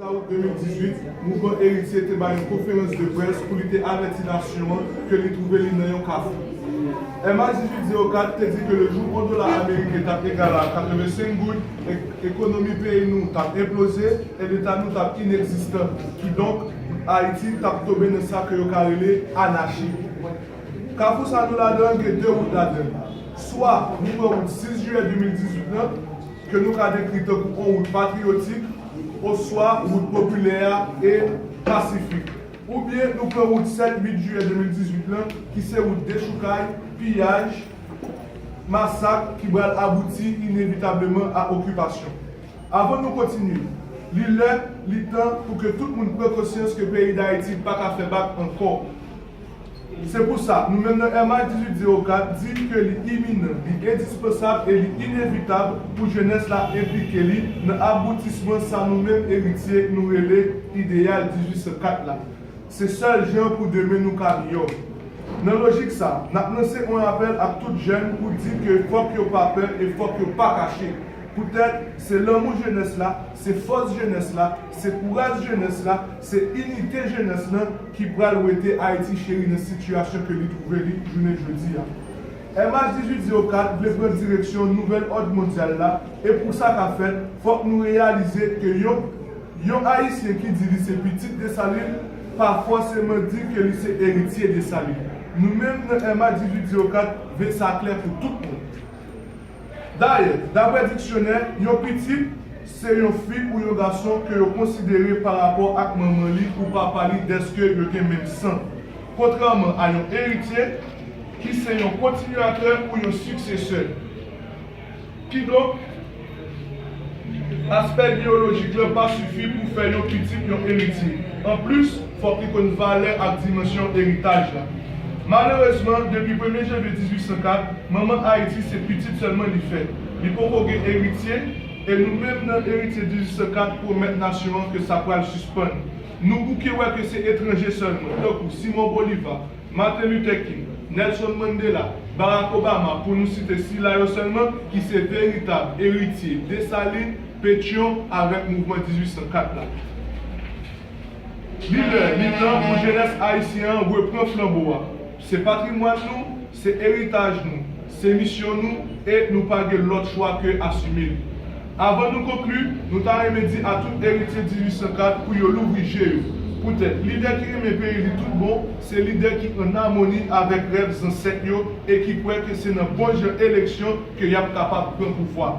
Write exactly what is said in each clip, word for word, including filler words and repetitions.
Out de mil dizuit, Mouvman Eritye te bay yon konferans de près pou li te avèti nasyon an ke li twouve li nan yon kafou. M H dizuit zewo kat te di ke le jou yon dola ameriken t ap egal a katrevensenk goud, e- ekonomi peyi nou t ap enploze e leta nou t ap inegzistan. Kidonk, Ayiti t ap tonbe nan sa ke yo ka rele anachi. Kafou sa nou ladan an gen de wout ladan l. Swa nou pran wout sis jiyè de mil dizuit lan, ke nou ka dekri tankou yon wout patriyotik, oswa wout popilè a e pasifik. Oubyen nou pran wout sèt uit jiyè de mil dizuit lan, ki se wout dechoukay, piyaj, masak ki pral abouti inevitableman a okipasyon. Avan nou kontinye, li lè, li tan pou ke tout moun pran konsyans ke peyi Dayiti pa ka fè bak ankò. Se pou sa, nou menm nan M H dizuit zewo kat di ke li iminan, li endispansab e li inevitab pou jenès la enplike li nan aboutisman sa nou menm eritye nou rele ideyal dizuit san kat la. Se sèl jan pou demen nou ka miyò. Nan lojik sa, n ap lanse yon apèl ak tout jèn pou di ke fòk yo pa pè e fòk yo pa kache. Poutèt, se lanmou jenès la, se fòs jenès la, se kouraj jenès la, se inite jenès lan ki pral wete Ayiti cheri nan sitiyasyon ke li twouve li jounen jodi a. M H dizuit zewo kat vle pran direksyon nouvèl òd mondyal la, e pou sa ka fèt, fòk nou reyalize ke yon, yon Ayisyen ki di li se pitit Desalin, pa fòseman di ke li se eritye Desalin. Nou menm nan M H dizuit zewo kat vle sa klè pou tout moun. Dayè, daprè diksyonè, yon pitit se yon fi ou yon gason ke yo konsidere pa rapò ak manman li ou papa li dèske yo gen menm san, kontrèman a yon eritye ki se yon kontinyatè ou yon siksesè. Kidonk, aspè biyolojik lan pa sifi pou fè yon pitit yon eritye. Anplis, fòk li konn valè ak dimansyon eritaj la. Malerezman, depi premye janvye dizuit san kat, Manman Ayiti se pitit sèlman li fè. Li poko gen eritye, e nou menm nan eritye dizuit san kat pwomèt nasyon an ke sa pral sispann. Nou bouke wè ke se etranje sèlman, tankou Simon Boliva, Martin Luther King, Nelson Mandela, Barack Obama, pou nou site sila yo sèlman, ki se veritab eritye Desalin, Petyon avèk mouvman dizuit san kat la. Li lè, li tan pou jenès ayisyen an repran flanbo a. Se patrimwàn nou, se eritaj nou, se misyon nou, e nou pa gen lòt chwa ke asime li. Avan nou konkli, nou ta renmen di a tout eritye dizuit san kat pou yo louvri je yo. Poutèt, lidè ki renmen peyi li tout bon, se lidè ki ann amoni avèk rèv zansèt yo e ki kwè ke se nan bon jan eleksyon ke y ap kapab pran pouvwa.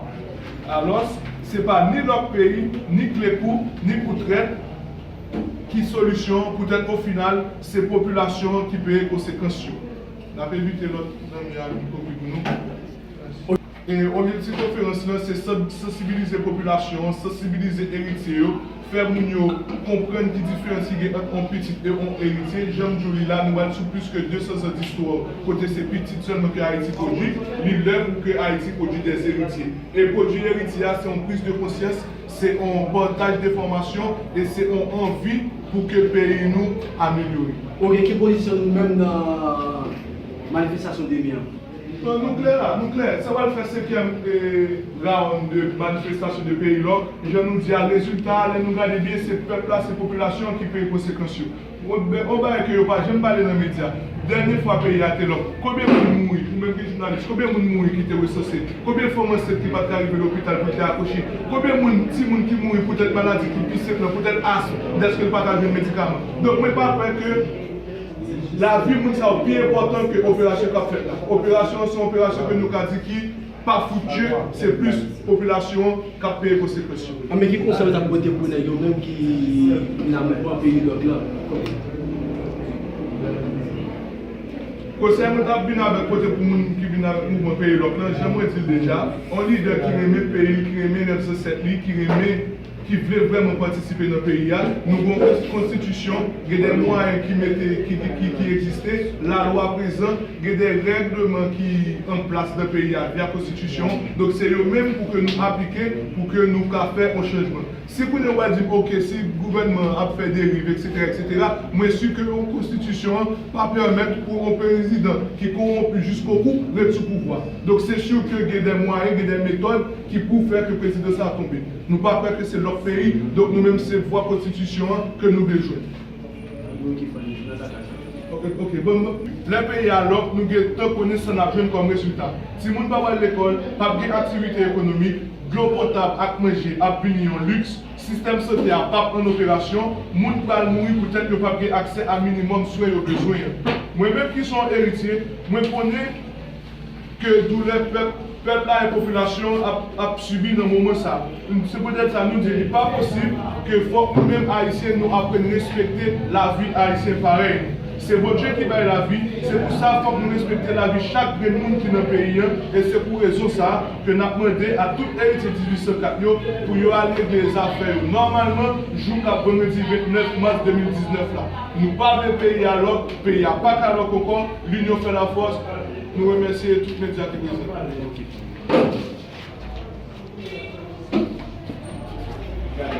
Alòs, se pa ni lòk peyi, ni klekou, ni kou trèt ki solisyon an, poutèt o final, se popilasyon an ki peye konsekans yo. N ap envite lòt zanmi a vin kouvri pou nou. E objektif konferans lan, se san- sansibilize popilasyon an, sansibilize eritye yo, fè moun yo konprann ki diferans ki gen ant yon pitit e yon eritye. Jan m di w li la, nou pral sou plis ke de san zan distwa, kote se pitit sèlman ke Ayiti pwodui, li lè pou ke Ayiti pwodui dè eritye. E pwodui eritye a, se yon priz de konsyans, se yon pataj de enfòmasyon e se yon anvi pou ke peyi nou amelyore. Ok, ki pozisyon nou menm nan manifestasyon demen an? Bon, nou klè la, nou klè. Sa pral fè senkyèm, eh, round de manifestasyon de peyi lòk. Jan nou di a, rezilta a, lè nou gade byen, se pèp la, se popilasyon an ki peye konsekans yo. Yon, yon bagay ke yo pa janm pale nan medya. Dènye fwa peyi a te lòk, konbyen moun mouri, ou menm ki jounalis, konbyen moun mouri ki te resanse? Konbyen fanm ansent ki pa t ka rive lopital pou te akouche? Konbyen moun, timoun ki mouri poutèt maladi ki pi senp lan, poutèt asm, dèske l pa ka jwenn medikaman? Donk, mwen pa kwè ke lavi moun sa yo pi enpòtan ke operasyon k ap fèt la. Operasyon an se yon operasyon ke nou ka di ki pa foutye, se plis popilasyon an k ap peye konsekans yo. Ah, men ki konsèy ou t ap pote pou nèg yo menm ki vin ak mouvman peyi lòk lan? Konsèy mwen t ap vin avèk pote pou moun ki vin avèk mouvman peyi lòk lan, jan mwen di l deja, yon lidè ki renmen peyi l, ki renmen rèv zansèt li, ki renmen, ki vle vrèman patisipe nan peyi a. Nou gen yon konstitisyon, gen de mwayen ki mete, ki, ki, ki, ki egziste, lalwa prezan, gen de règleman ki an plas nan peyi a via konstitisyon. Donk, se yo menm pou ke nou aplike, pou ke nou ka fè yon chanjman. Si kounye a w al di m, oke, si gouvènman an ap fè deriv, etsetera, etsetera, mwen si ke yon konstitisyon an pa pèmèt pou yon prezidan ki kowonpi jiskobou ret sou pouvwa. Donk, se si ke gen de mwayen, gen de metòd ki pou fè ke prezidan sa a tonbe. Nou pa kwè ke se lòt peyi, donk nou menm se vwa konstitisyon an ke nou bezwen. Ok, ok, bon, bon. Lè peyi a lòk, nou gentan konnen sa n ap jwenn kòm rezilta. Timoun p ap al lekòl, p ap gen aktivite ekonomik, dlo potab ak manje ap vini yon liks, sistèm sante a p ap an operasyon, moun pral mouri poutèt yo p ap gen aksè a minimòm swen yo bezwen an. Mwen menm ki se yon eritye, mwen konnen ke doulè pèp, pèp la e popilasyon ap, ap sibi nan moman sa. Se poutèt sa nou di li pa posib ke fòk nou menm Ayisyen nou aprann respekte lavi Ayisyen parèy nou. Se Bondye ki bay lavi, se pou sa fòk nou respekte lavi chak grenn moun ki nan peyi an, e se pou rezon sa ke n ap mande a tout eritye dizuit san kat yo pou yo al regle zafè yo nòmalman jou k ap vandredi vennèf mas de mil diznèf la. Nou pa vle peyi a lòk, peyi a pa ka lòk ankò, linyon fè lafòs. Nou remèsye tout medya ki prezan.